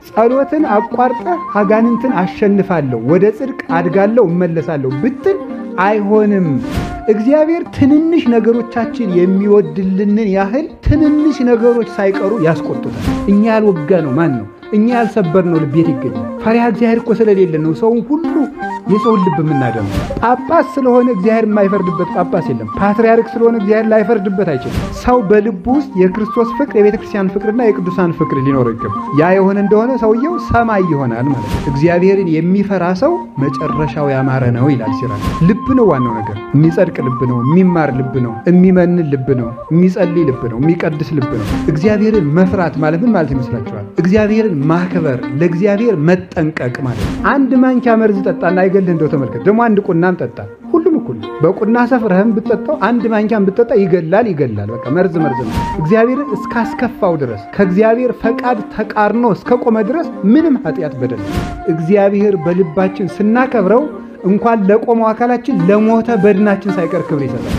ጸሎትን አቋርጠህ አጋንንትን አሸንፋለሁ፣ ወደ ጽድቅ አድጋለሁ፣ እመለሳለሁ ብትል አይሆንም። እግዚአብሔር ትንንሽ ነገሮቻችን የሚወድልንን ያህል ትንንሽ ነገሮች ሳይቀሩ ያስቆጡታል። እኛ ያልወጋ ነው ማን ነው? እኛ ያልሰበርነው ልብ የት ይገኛል? ፈሪሃ እግዚአብሔር እኮ ስለሌለን ነው ሰውን ሁሉ የሰውን ልብ የምናደምጠው። ጳጳስ ስለሆነ እግዚአብሔር የማይፈርድበት ጳጳስ የለም። ፓትርያርክ ስለሆነ እግዚአብሔር ላይፈርድበት አይችልም። ሰው በልቡ ውስጥ የክርስቶስ ፍቅር፣ የቤተ ክርስቲያን ፍቅርና የቅዱሳን ፍቅር ሊኖረው ይገባል። ያ የሆነ እንደሆነ ሰውየው ሰማይ ይሆናል ማለት ነው። እግዚአብሔርን የሚፈራ ሰው መጨረሻው ያማረ ነው ይላል ሲራክ። ልብ ነው ዋናው ነገር። የሚጸድቅ ልብ ነው፣ የሚማር ልብ ነው፣ የሚመንን ልብ ነው፣ የሚጸልይ ልብ ነው፣ የሚቀድስ ልብ ነው። እግዚአብሔርን መፍራት ማለት ምን ማለት ይመስላችኋል? እግዚአብሔርን ማክበር፣ ለእግዚአብሔር መጠንቀቅ ማለት ነው። አንድ ማንኪያ መርዝ ጠጣና አይገልህ እንደው ተመልከት። ደግሞ አንድ ቁናም ጠጣ፣ ሁሉም እኩል ነው። በቁና ሰፍረህም ብትጠጣው አንድ ማንኪያም ብትጠጣ ይገላል፣ ይገላል። በቃ መርዝ መርዝ ነው። እግዚአብሔርን እስካስከፋው ድረስ፣ ከእግዚአብሔር ፈቃድ ተቃርኖ እስከቆመ ድረስ ምንም ኃጢአት በደል ነው። እግዚአብሔር በልባችን ስናከብረው እንኳን ለቆመው አካላችን ለሞተ በድናችን ሳይቀር ክብር ይሰጣል።